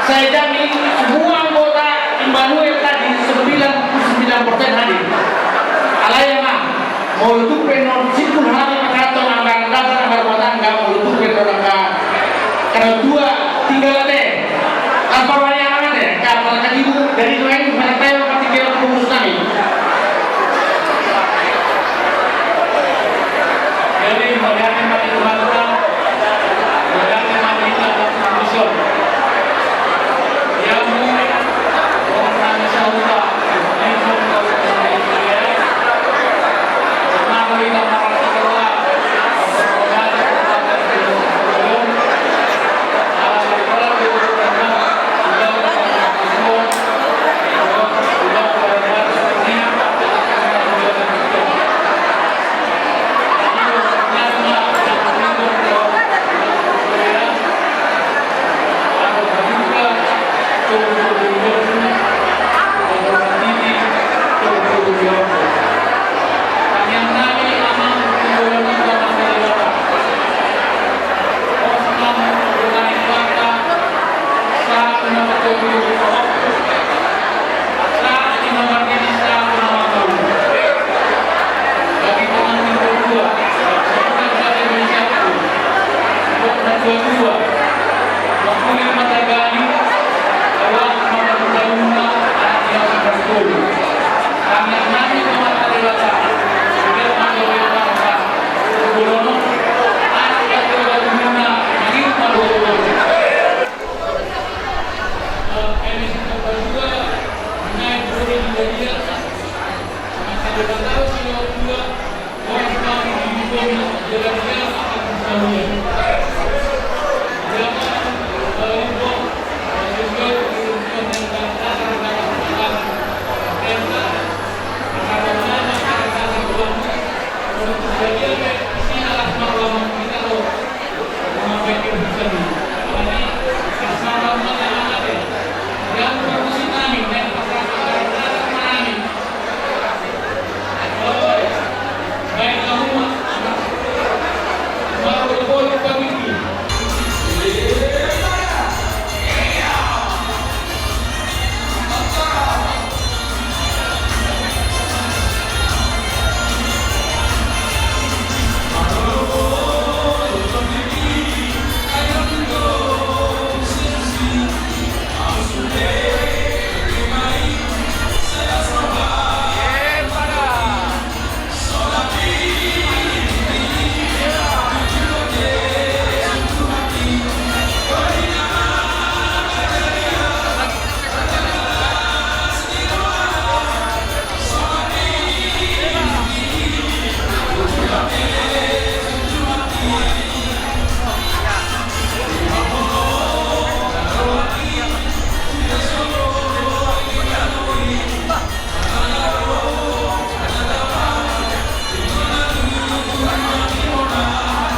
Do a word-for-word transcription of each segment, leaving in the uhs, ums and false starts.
Saya jamin semua anggota Immanuel tadi sembilan puluh sembilan persen hadir. Alai amang, molo tung pe non simpul hami manghatai anggaran dasar, anggaran rumah tangga, molo tung pe non angka, angka dua, tinggal ate. Tanpa banyak amat ya, angka perangkat ibu dari lain, mana tayo, pasti kira rumus nami. Jadi, mauliate ma di Tuhanta, mauliate ma di Tuhanta,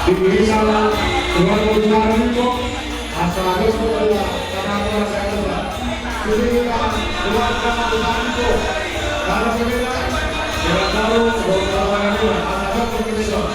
Di misal dua puluh dua ribu, asa dos puluh dua, tanah bola saya lupa. Sudah kita dua puluh dua ribu, tanah sepeda, jalan baru, dua puluh dua ribu, asa dos puluh dua.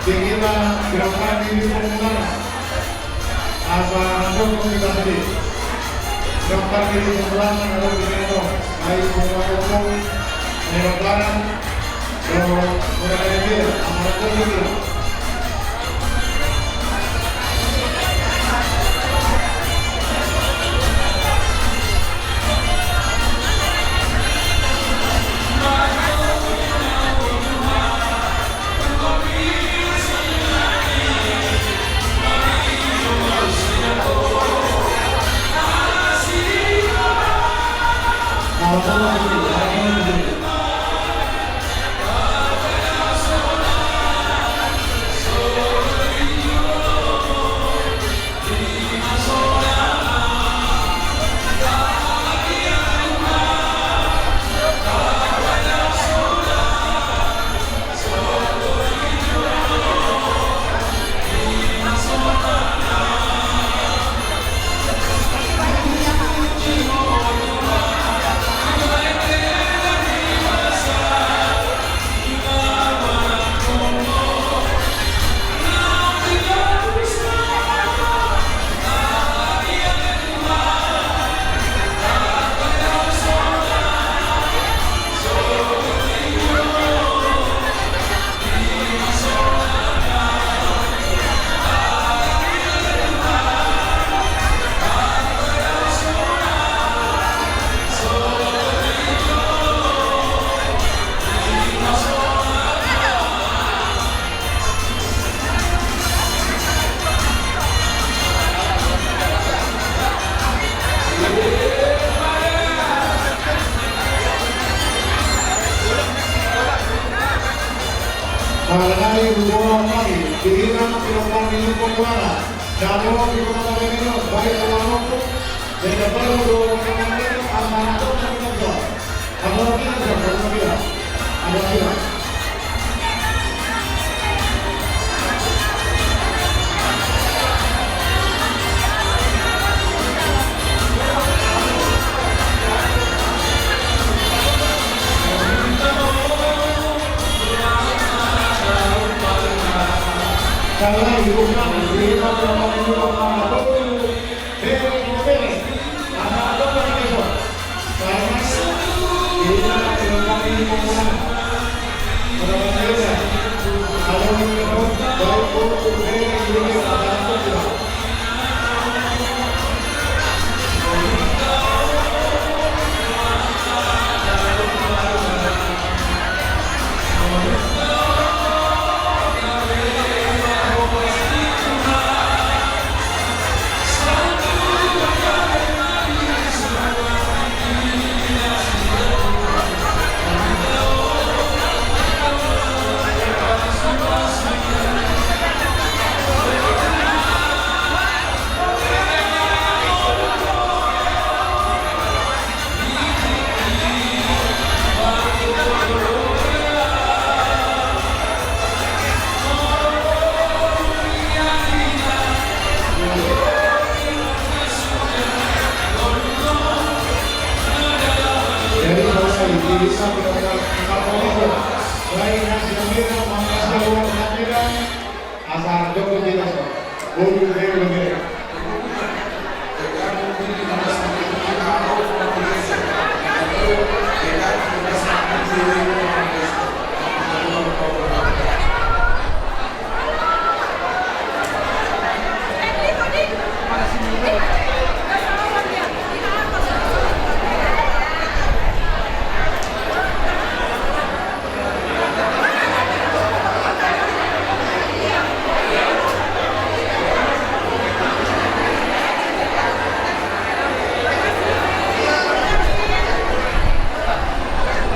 Tingginya gerakan ini pemenang. Asa nandok kita tadi. Gambar di sebelah mana lo di Meno. Baik, semua hukum. Meno Barat. Lo, udah ada dia. Apa hukum dia?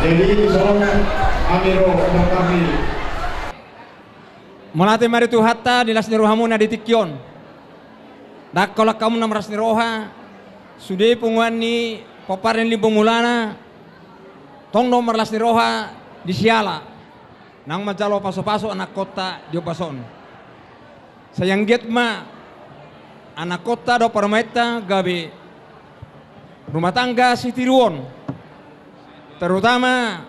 Jadi, insyaallah, kami ro, kami. Mauliate ma di Tuhanta di las ni rohamuna di tingki on. Ndang holan hamu na marlas ni roha, sude punguan ni pomparan ni Limbong Mulana, tong do marlas ni roha di siala, naung manjalo pasupasu anakkonta di ombas on. Sai anggiat ma anakkonta dohot parumaenta gabe rumah tangga sitiruon, terutama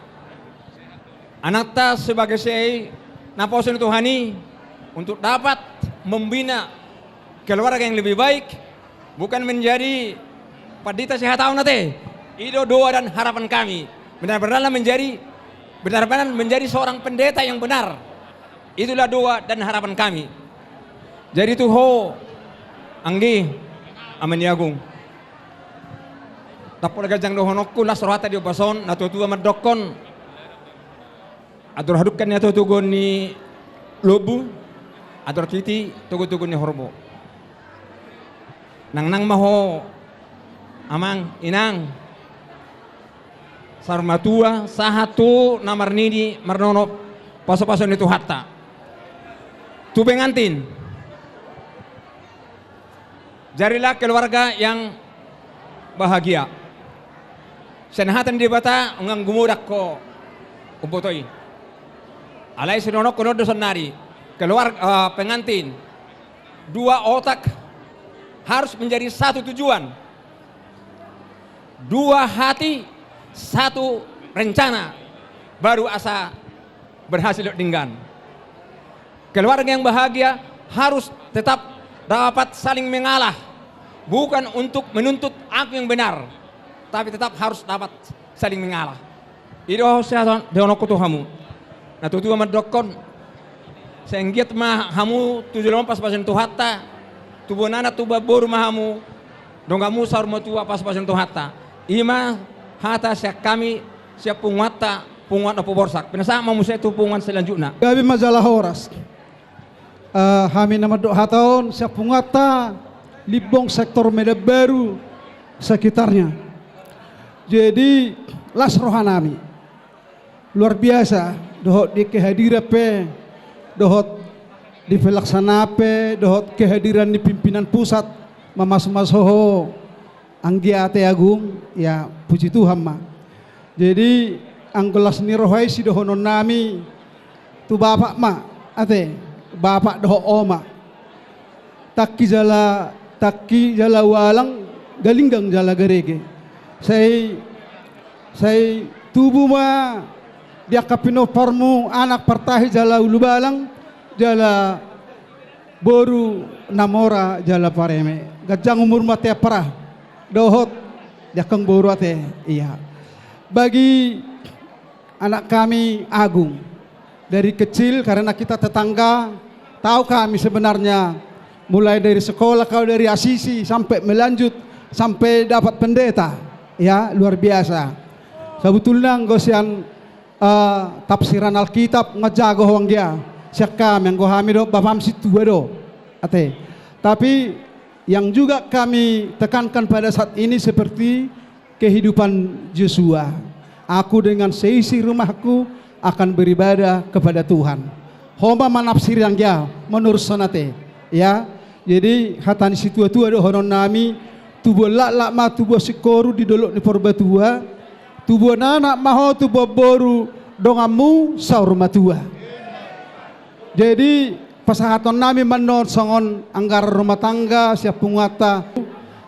anakta sebagai si naposo ni Tuhan i untuk dapat membina keluarga yang lebih baik, bukan menjadi pandita sihataon ate. I do doa dan harapan kami. Benar-benarlah menjadi, benar-benar menjadi seorang pendeta yang benar. Itulah doa dan harapan kami. Jadi tu ho, anggi, Ama ni Agung. Ndang pola ganjang dohononku, las rohanta di ombas on, natuatua mandokkon. Andor hadungka ni hatotogon ni lombu, andor titi togontogon ni horbo. Nangnang ma ho, amang, inang, saur matua, sahat tu na marnini marnono pasupasu ni Tuhanta. Tu pengantin. Jadilah keluarga yang bahagia. Sian hata ni Debata, unang gumodang ho umboto i. Alai sidohononku on do saonnari, keluarga, eh, pengantin, dua otak harus menjadi satu tujuan. Dua hati, satu rencana, baru asa berhasil denggan. Keluarga yang bahagia harus tetap dapat saling mengalah, bukan untuk menuntut aku yang benar, tapi tetap harus dapat saling mengalah. I do sidohononku tu hamu. Natuatua mandokkon, sai anggiat ma hamu tu joloan pasupasu ni Tuhanta, tu bona anak tu bona boru ma hamu, donganmu saur matua pasupasu ni Tuhanta. I ma hata sian hami, sian punguanta, punguan Ompu Borsak. Pinasahat ma muse tu punguan selanjutna. Gabe ma jala horas. Eh, hami na mandok hata on sian punguanta Limbong sektor Medan Baru sekitarnya. Jadi, las rohanami. Luar biasa, dohot di kehadiran pe dohot di pelaksanaan pe, dohot kehadiran ni pimpinan pusat, mamasumasu ho, anggia ate Agung, ya, puji Tuhan ma. Jadi, anggo las ni roha i sidohononnami, tu bapak ma, ate, bapak dohot oma. Tangki jala, tangki jala ualang, galinggang jala garege. Sai, sai tubu ma di angka pinomparmu anak partahi jala ulubalang, jala boru na mora jala pareme. Ganjang umurmu ate ampara. Dohot di angka boru ate, iya. Bagi anak kami Agung. Dari kecil, karena kita tetangga, tahu kami sebenarnya, mulai dari sekolah kau dari Asisi sampai melanjut sampai dapat pendeta, ya, luar biasa. Sebetulnya anggo sian, eh, tafsiran Alkitab nunga jago ho anggia, sian hami, anggo hami do bapam sintua do, ate. Tapi yang juga kami tekankan pada saat ini seperti kehidupan Yosua. Aku dengan seisi rumahku akan beribadah kepada Tuhan. Ho ma manafsiri anggia, menurut songon ate. Ya, jadi hata ni situatua dohononnami, tubuan laklak ma tubuan singkoru di dolok ni Purbatua, tubuan anak ma ho tubuan boru donganmu saur matua. Jadi, pasahatonnami ma annon songon anggaran rumah tangga sian punguanta,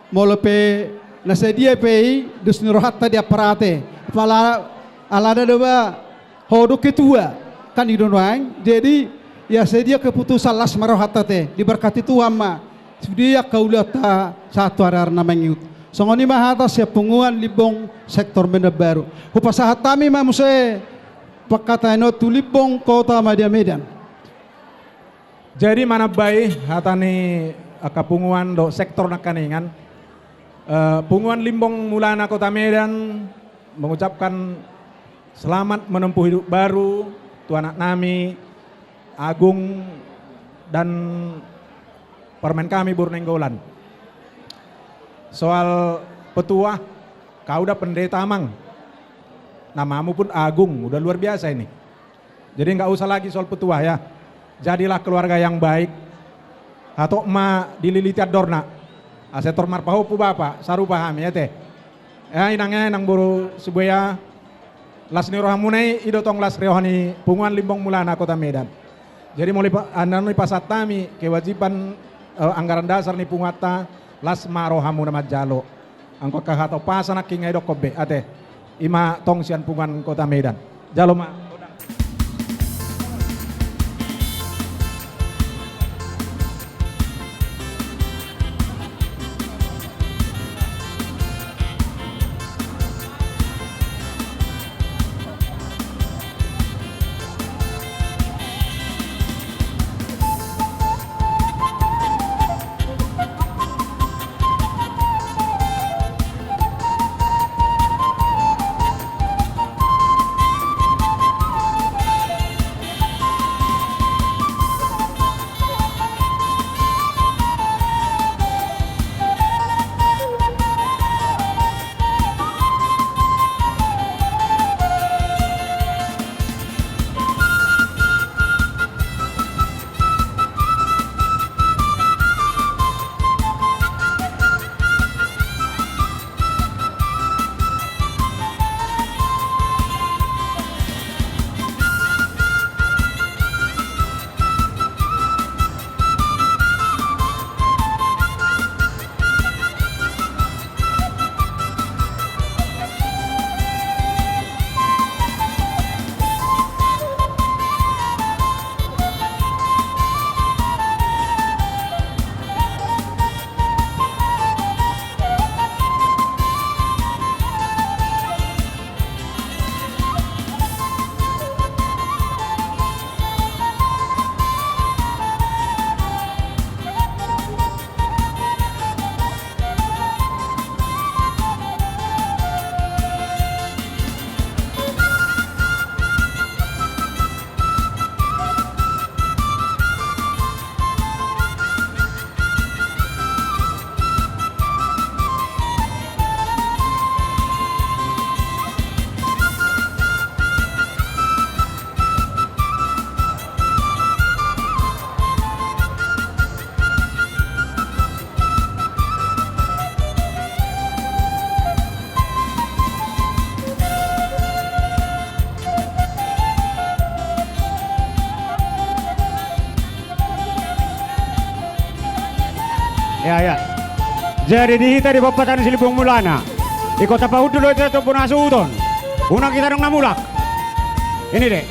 molo pe na sadia pe i, dos ni rohanta di ampara ate. Apala, alana do ba, ho do ketua, kan i do nuaeng. Jadi, ya sadia keputusan las ma rohanta ate, diberkati Tuhan ma. Sude angka ulaonta sahat tu ari-ari na mangihut. Songon i ma hata sian punguan Limbong sektor Medan Baru. Hupasahat hami ma muse pangkataion on tu Limbong Kota Madya Medan. Jadi manambai hata ni angka punguan dohot sektor nangkiningan. Eh, punguan Limbong Mulana Kota Medan mengucapkan selamat menempuh hidup baru tu anaknami Agung dan parumaen kami boru Nainggolan. Soal petua, kau udah pendeta, Amang. Namamu pun Agung, udah luar biasa ini. Jadi nggak usah lagi soal petua ya. Jadilah keluarga yang baik. Hatop ma dililiti andorna. Asa tor marpahompu bapa, sarupa hami, ate. Ya, inang, ya, inang boru Sibuea. Las ni rohamuna i, i do tong las roha ni punguan Limbong Mulana Kota Medan. Jadi molo ipa-, annon i pasahat hami kewajiban, eh, anggaran dasar ni punguanta, las ma rohamuna manjalo. Anggo angka hata umpasa nangkin nga idokkon be, ate. I ma tong sian punguan Kota Medan. Jalo ma. Ya, ya. Jadi di hita di Pampatan Silimbung Mulana. Ingkon tapaundul do hita tu bona hasuhuton. Unang hita adong na mulak. Ini deh.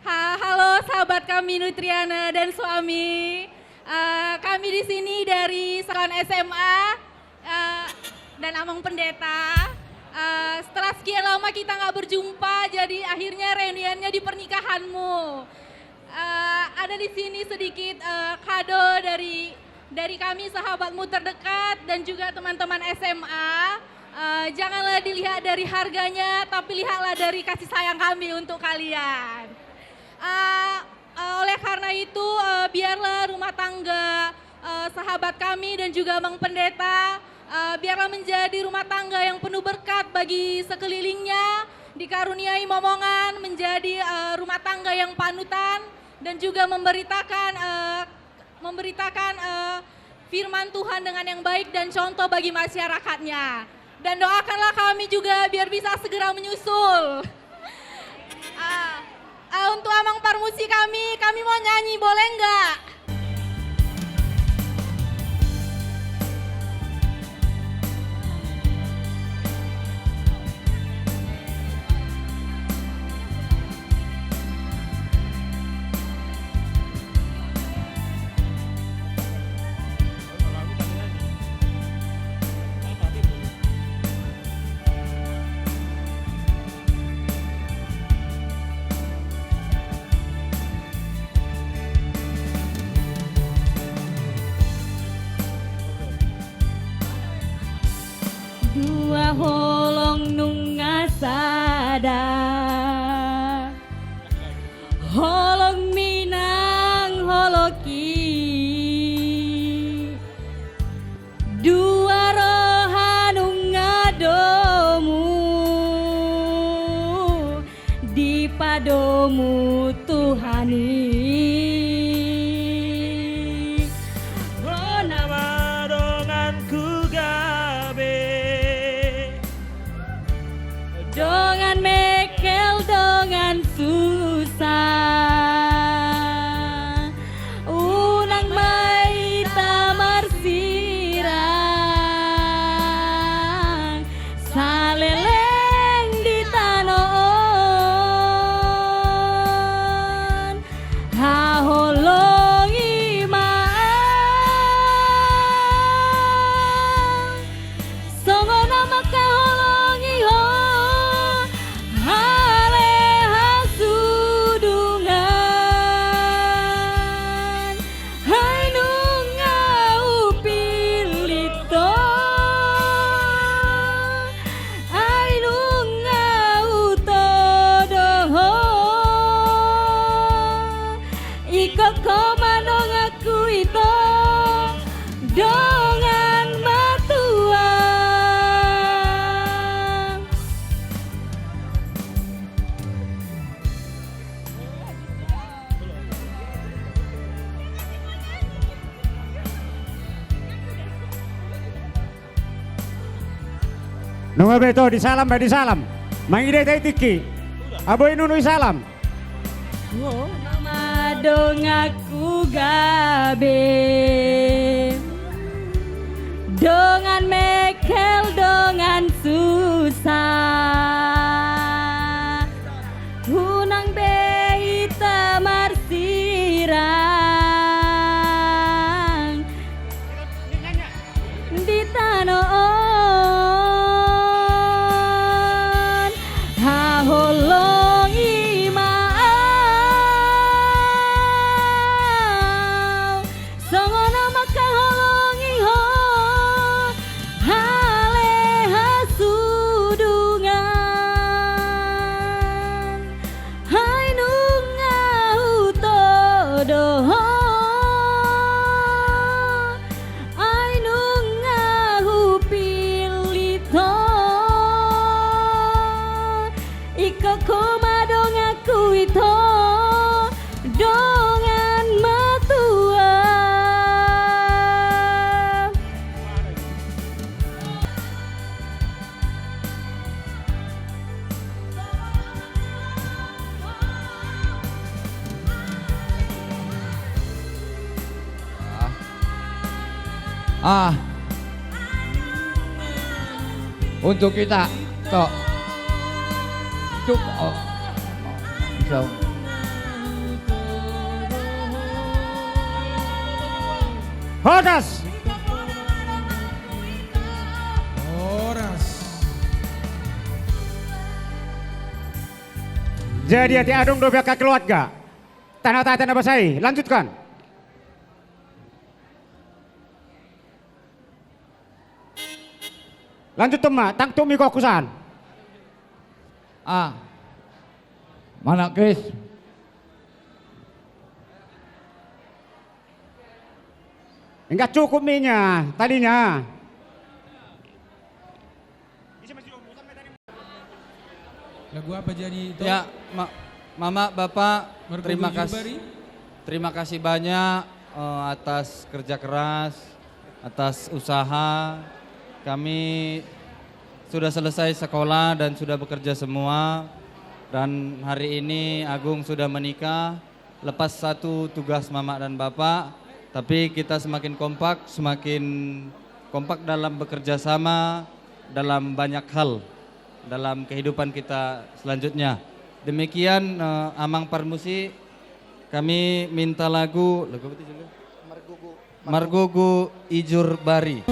Ha-, halo sahabat kami Nutriana dan suami. Eh, kami di sini dari sekolah S M A, eh, dan Amang Pendeta. Eh, setelah sekian lama kita nggak berjumpa, jadi akhirnya reuniannya di pernikahanmu. Eh, ada di sini sedikit, eh, kado dari, dari kami, sahabatmu terdekat, dan juga teman-teman S M A. Eh, janganlah dilihat dari harganya, tapi lihatlah dari kasih sayang kami untuk kalian. Eh, eh, oleh karena itu, eh, biarlah rumah tangga, eh, sahabat kami dan juga Amang Pendeta, eh, biarlah menjadi rumah tangga yang penuh berkat bagi sekelilingnya, dikaruniai momongan, menjadi, eh, rumah tangga yang panutan, dan juga memberitakan, eh, memberitakan, eh, firman Tuhan dengan yang baik dan contoh bagi masyarakatnya. Dan doakanlah kami juga biar bisa segera menyusul. Ah, ah, untuk Amang Parmusi kami, kami mau nyanyi, boleh nggak? Holong nunga sada, holong minang holong i, dua roha nunga domu dipadomu Tuhan i. Ho nama donganku gabe, dongan mengkel dongan susah, unang ma hita marsirang saleleng di tano on. Haholongi ma au songon na mangkaholongi ho, ale hasudungan. Ai nunga hupillit ho, ai nunga hutodo ho, ingkon ho ma donganku ito, dongan matua. Nunga be to, disalam be, disalam. Mangida hita i tingki. Abo i nunu i salam. Ho nama donganku gabe, dongan mengkel dongan susah, unang be hita marsirang di tano on. Haholongi ma au songon na mangkaholongi ho, ale hasudungan. Ai nunga hutodo ho, ai nunga hupillit ho, ingkon ho ma donganku ito, dongan matua. Ah. Untuk kita, tok. Cuk. Oh. So. Horas. Horas. Jadi ate adong dope angka keluarga. Tanda-tanda na basa i, lanjutkan. Lanjut ma, tangtup mi ho husan. Ah. Mana Kris? Enggak cukup minya tadinya. Lagu apa jadi, Tom? Ya, ma-, Mama, Bapak, terima kasih, terima kasih banyak, eh, atas kerja keras, atas usaha. Kami sudah selesai sekolah dan sudah bekerja semua. Dan hari ini Agung sudah menikah. Lepas satu tugas Mama dan Bapak, tapi kita semakin kompak, semakin kompak dalam bekerja sama dalam banyak hal dalam kehidupan kita selanjutnya. Demikian, eh, Amang Parmusik, kami minta lagu, lagu apa itu judulnya? Margogo. Margogo Ijur Bari.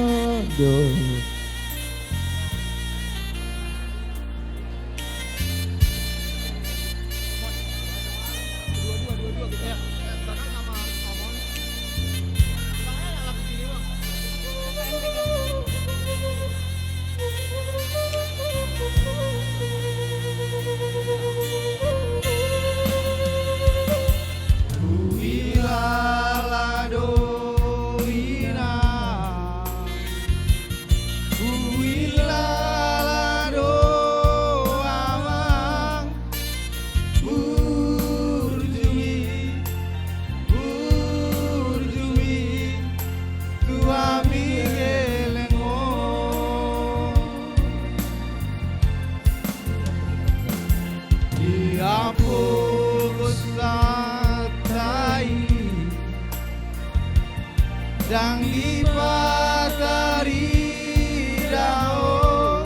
Ndang dipataridahon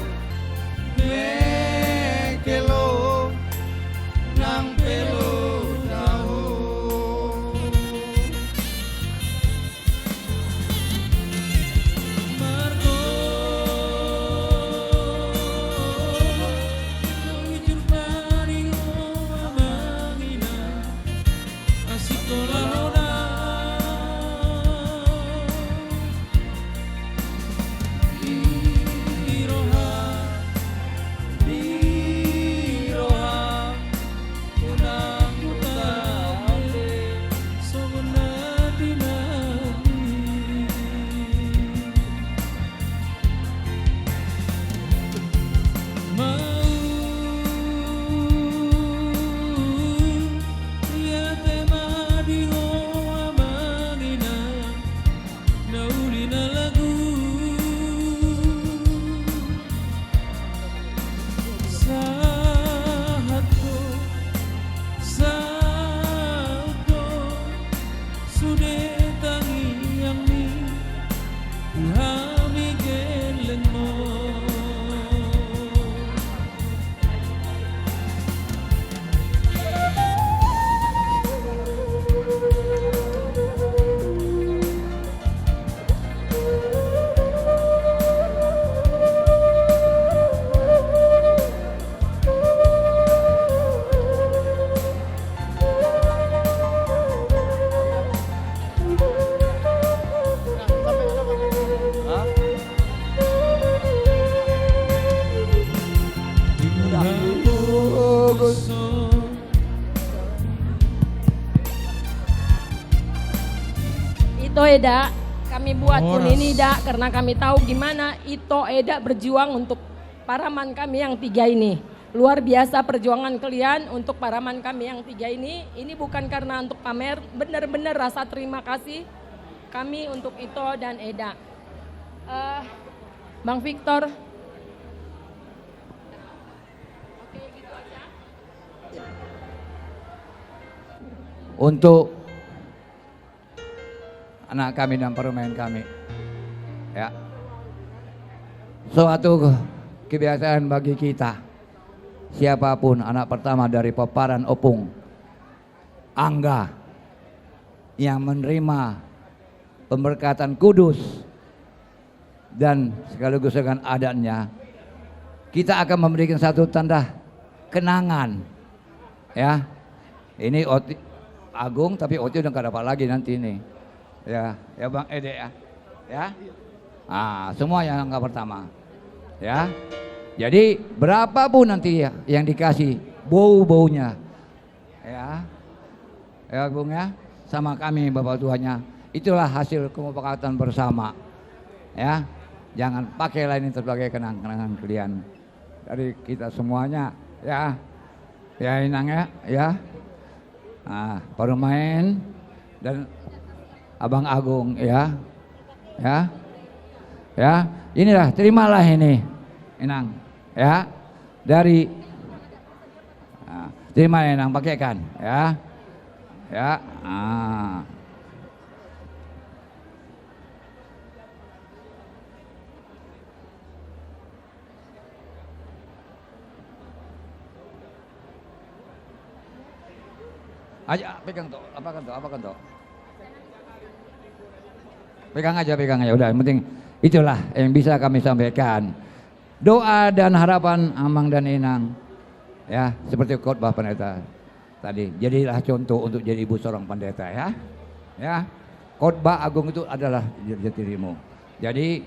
mekelo nang pelo taho. Margo jujur padi ho amang inang. Asik tolak hona di roha, di roha, unang hutame songon na tinangi. Mau ia pe ma di ho amang inang, na uli na lagu. Sahat do, saut do, sude tangiangmi. Hami gellengmon. Ito Eda, kami buat pun ini, Da, karena kami tahu gimana Ito Eda berjuang untuk paraman kami yang tiga ini. Luar biasa perjuangan kalian untuk paraman kami yang tiga ini. Ini bukan karena untuk pamer, benar-benar rasa terima kasih kami untuk Ito dan Eda. Eh, Bang Victor. Untuk anak kami dan parumaen kami. Ya. Suatu kebiasaan bagi kita. Siapapun anak pertama dari pomparan Opung Angga yang menerima pemberkatan kudus dan sekaligus dengan adatnya, kita akan memberikan satu tanda kenangan. Ya. Ini Oti, Agung, tapi Oti udah nggak dapat lagi nanti ini. Ya, ya Bang Ede ya. Ya. Ah, semua yang angka pertama. Ya. Jadi berapapun nanti ya yang dikasih bou-bounya. Ya. Ya, Bung ya. Sama kami Bapak Tuanya. Itulah hasil kemupakatan bersama. Ya. Jangan pakailah ini sebagai kenang-kenangan kalian. Dari kita semuanya, ya. Ya, Inang ya, ya. Nah, parumaen dan Abang Agung ya. Ya. Ya, inilah, terimalah ini, Inang. Ya. Dari Nah, terima ya, Nang, pakaikan, ya. Ya. Ah. Aja, pegang tuh, apakan tuh, apakan tuh. Pegang aja, pegang aja. Udah, yang penting itulah yang bisa kami sampaikan. Doa dan harapan Amang dan Inang, ya, seperti khotbah pendeta tadi. Jadilah contoh untuk jadi ibu seorang pendeta, ya. Ya, khotbah Agung itu adalah jati dirimu. Jadi,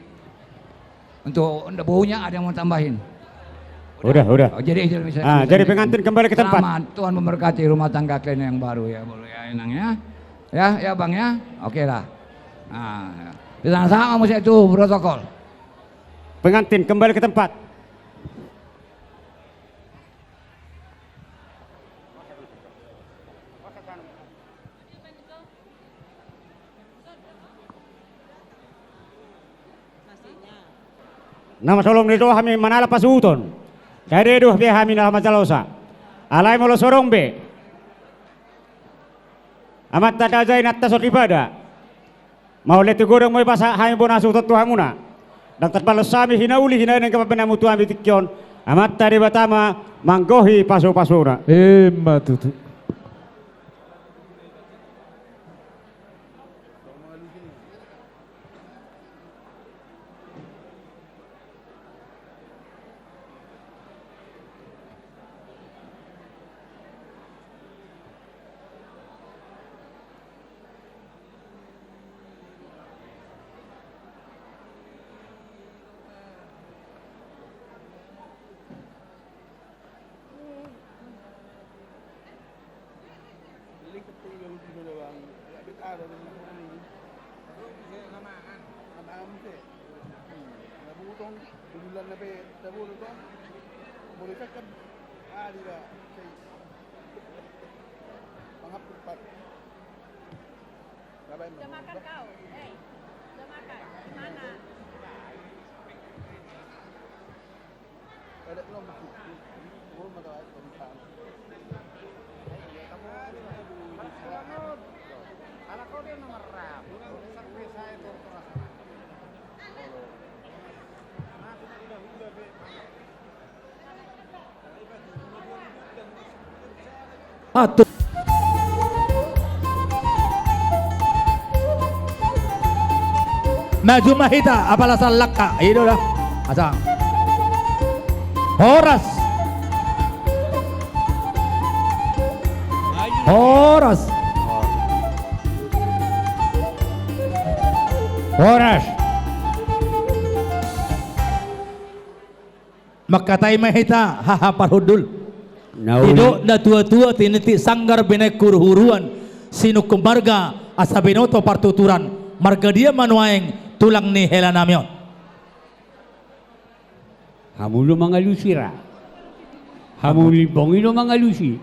untuk bounya ada yang mau tambahin? Udah, udah. Oh, jadi, jadi bisa, ah, bisa jadi pengantin kembali ke tempat. Selamat, Tuhan memberkati rumah tangga kalian yang baru ya, Bro, ya, Inang, ya. Ya, ya, Bang, ya. Oke lah. Nah, ya. Di sana sama musik itu protokol. Pengantin kembali ke tempat. Na masolom ni do hami manala pasuhuton. Sai do be hami na manjalosa. Alai molo so adong be amanta raja, inanta soripada, Mauliate godang ma i pasahat hami bona suhut tu hamuna. Ndang tarbalos hami hinauli hinaeng na pambahenanmu tu hami tingki on. Amanta Debata ma manggohi pasupasuna. Ima tutu. Udah makan kau? Hei, udah makan? Di mana? Atur. Maju ma hita, apala sallangka. I do da. Asa. Horas. Horas. Horas. Mangkatai ma hita, haha parhundul. Nauli. Didok natuatua, tiniti sanggar, binahen huruhuruan, sinungkun marga asa binoto partuturan, marga dia ma nuaeng tulang ni helanami on? Hamu do mangalusi ra. Hamu limbong i do mangalusi.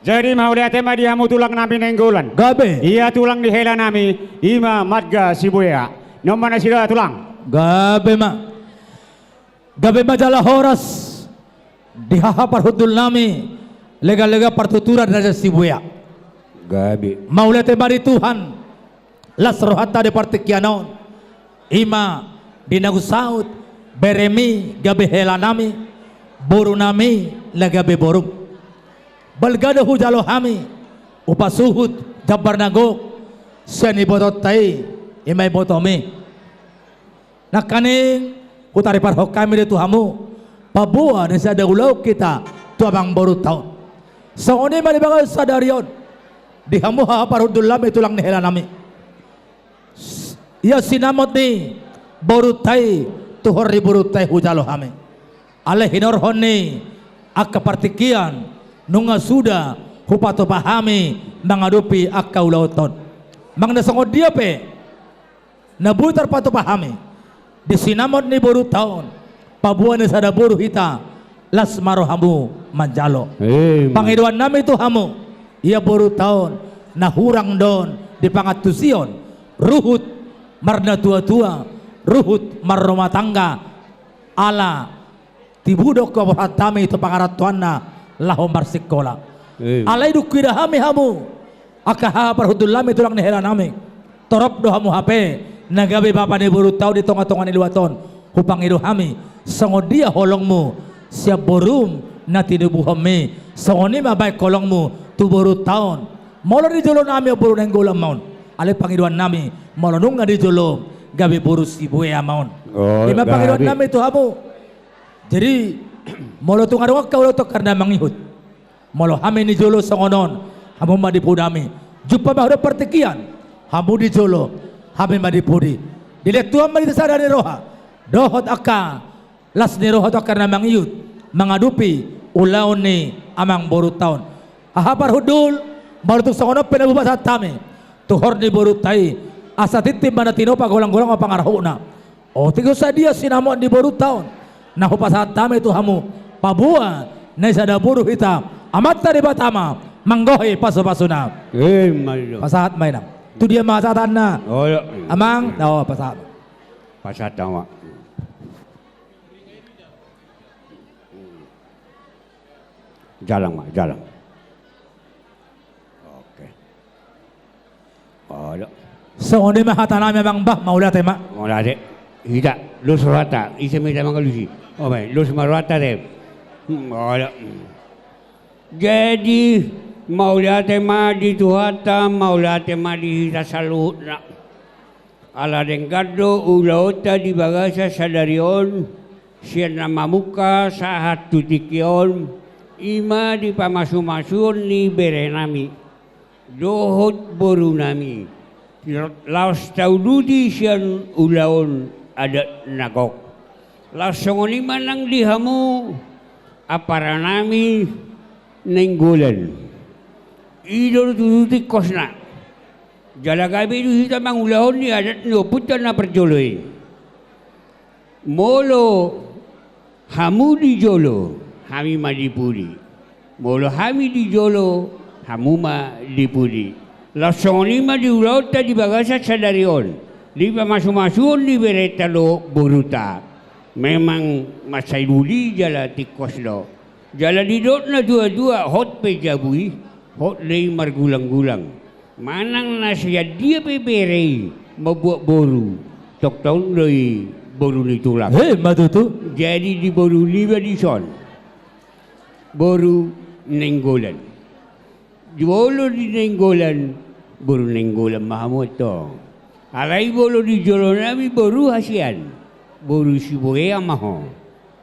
Jadi mauliate ma di hamu tulang nami Nainggolan. Gabe. Ia tulang ni hela nami, ima marga Sibuea. Nunga ma nasida tulang. Gabe ma. Gabe ma jala horas di haha parhundul nami, lega-lega partuturan Raja Sibuea. Gabe. Mauliate ma di Tuhan. Las rohanta di partingkian on, ima di na husaut, beremi gabe hela nami, boru nami na gabe borum. Balga do hujalo hami, hupasuhut jambar na gok sian ibotonta i, ima ibotomi. Nangkaning hutariparhon hami do tu hamu, paboa na sada ulaon hita tu amangborunta on. Songon i ma di bagasan sadari on, di hamu haha parhundul nami tulang ni hela nami. S-, ia sinamot ni borunta i, tuhor ni borunta i hujalo hami. Alai hinorhon ni angka partingkian, nunga suda hupatupa hami mangadopi angka ulaonta on. Manang na songon dia pe na boi tarpatupa hami di sinamot ni borunta on, paboa na sada boru hita, las ma rohamu manjalo. Ima. Pangidoan nami tu hamu, ia borunta on na hurang do on di pangantusion, ruhut marnatuatua, ruhut marrumah tangga, ala tibu do hupasahat hami tu pangarantoanna laho marsikola. Ima. Alai dung huida hami hamu, angka haha parhundul nami tulang ni hela nami, torop do hamu hape na gabe bapa ni borunta on di tongatonga ni luat on. Hupangido hami, songon dia holongmu sian borum na tinubuhonmi, songon i ma baen holongmu tu borunta on. Molo di jolo nami on boru Nainggolan ma on, alai pangidoan nami, molo nunga di jolo, gabe boru Sibuea ma on. Oh, gabe. Ima pangidoan nami tu hamu. Jadi, molo tung adong angka ulaon tung angka na mangihut, molo hami di jolo songon on, hamu ma di pudami. Jumpa ma hudok partingkian, hamu di jolo, hami ma di pudi. Dilehon Tuhan ma di sada ni roha dohot angka las ni roha tu angka na mangihut mangadopi ulaon ni amangborunta on. Haha parhundul, molo tung songon on pe na hupasahat hami, tuhor ni borunta i, asa tintin ma na tinopa, golanggolang ma pangarahutna. Otik do sadia sinamot ni borunta on na hupasahat hami tu hamu, paboa na sada boru hita, Amanta Debata ma manggohi pasupasuna. Ima tutu. Pasahat ma inang. Tu dia ma pasahatanna? Olo. Amang, o, pasahat. Pasahat ma. Jalang ma, jalang. Oke. O, do. Songon i ma hata nami, Amang, bah, mauliate ma. Mauliate. Hita, dos rohanta, ise ma hita mangalusi. O, baen, dos ma rohanta, te. Hmm, olo. Jadi, mauliate ma di Tuhanta, mauliate ma di hita saluhutna. Ala denggan do ulaonta di bagasan sadari on, sian na mamungka sahat tu tingki on, i ma di pamasumasuon ni bere nami dohot boru nami. Laos tauduti sian ulaon adat na gok. Laos songon i ma nang di hamu ampara nami Nainggolan. I do tutu tingkosna. Jala gabe do hita mangulahon ni adat ni ompunta na parjolo i. Molo hamu di jolo, hami ma di pudi. Molo hami di jolo, hamu ma di pudi. Laos songon i ma di ulaonta di bagasan sadari on, di pamasumasuon ni berenta dohot borunta. Memang mansai duli jala tingkos do. Jala didok natuatua, hot pe jabu i, hot do i margulanggulang. Manang na sian dia pe bere i mambuat boru, tongtong do i boru ni tulang. Emma tutu. Jadi di boru niba dison, boru Nainggolan. Jolo di Nainggolan, boru Nainggolan ma hamu antong. Alai molo di jolo nami boru Hasian, boru Siboea ma ho.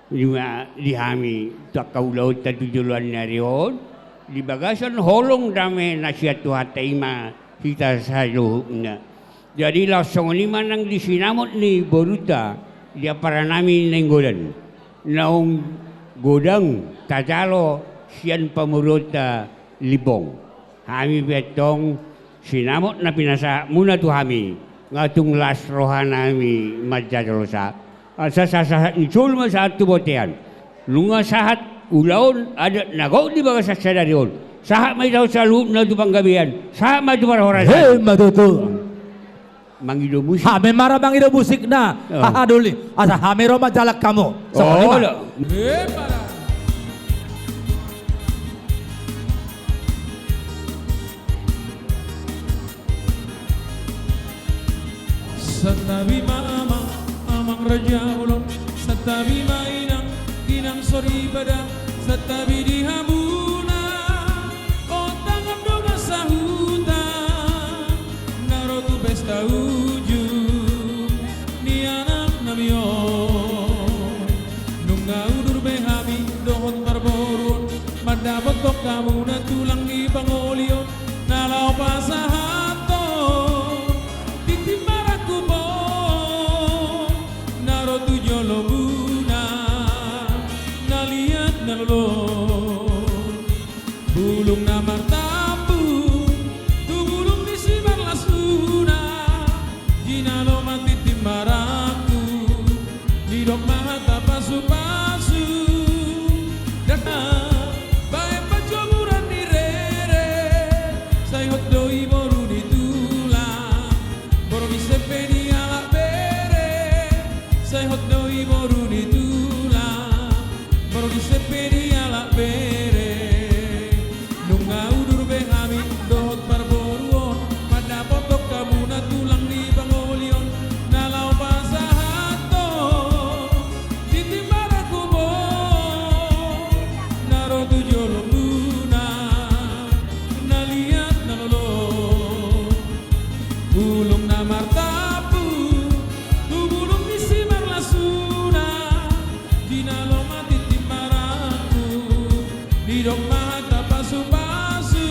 Di ma, di hami tu angka ulaonta tu joloan ni ari on, di bagasan holong dame na sian Tuhanta, i ma hita saluhutna. Jadi laos songon i ma nang di sinamot ni borunta, di ampara nami Nainggolan. Naung godang tajalo sian pamoruonta Limbong. Hami pe antong sinamot na pinasahatmuna tu hami, nga tung las roha nami manjajalo sahat. Asa sahat ni jolma sahat tu bontean. Nunga sahat ulaon adat na gok di bagasan sadari on. Sahat ma hita saluhutna tu panggabean. Sahat ma tu parhorasan. Emma tutu. Mangido musik. Hami ma ra mangido musikna. Oh. Haha doli. Asa hami ro manjalang hamu. Songon i ma. Olo. Santabi ma amang, amang raja bolon. Santabi ma inang, inang soripada. Santabi di hamuna, ondang dongan sahuta, na ro tu pesta ujung ni anak nami on. Nunga udur be hami dohot parboruon, mandapothon hamuna tulang ni pangolion, na laho pasahathon tintin marangkup on, na ro tu jolomuna, na liat na lolo. Bulung na martampuk tu bulung ni simarlasuna, jinalo ma tintin marangkup, didok ma hata pasupasu. Dangka baen panjomuran ni rere, sai hot do i boru ni tulang, boru ni sempe ni halak bere, sai hot do i boru ni tulang, boru ni sempe ni halak bere. Nunga udur be hami dohot parboruon, mandapothon hamuna tulang ni pangolion, na laho pasahathon tintin marangkup on, na ro tu jolomuna, na liat na lolo. Bulung na martampuk tu bulung ni simarlasuna, jinalo ma tintin marangkup, didok ma hata pasupasu.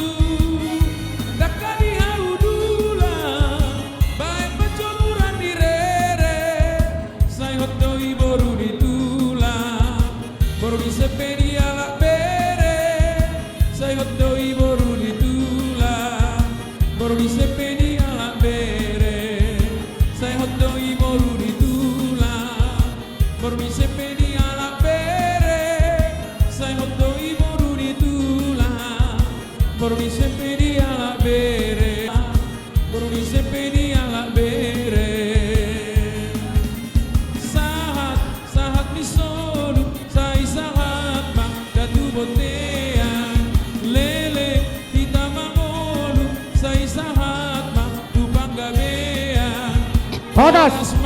Dangka di hau tulang, baen panjomuran ni rere, sai hot do i boru ni tulang, boru ni sempe ni halak bere, sai hot do i boru ni tulang, boru ni sempe ni halak bere, sai hot do i boru ni tulang, boru ni sempe ni halak bere, sai hot do i boru ni tulang, boru ni sempe ni halak bere, boru ni sempe ni halak bere. Sahat, sahat ni solu, sai sahat ma hita tu bontean. Leleng hita mangolu, sai sahat ma tu panggabean. Bagas.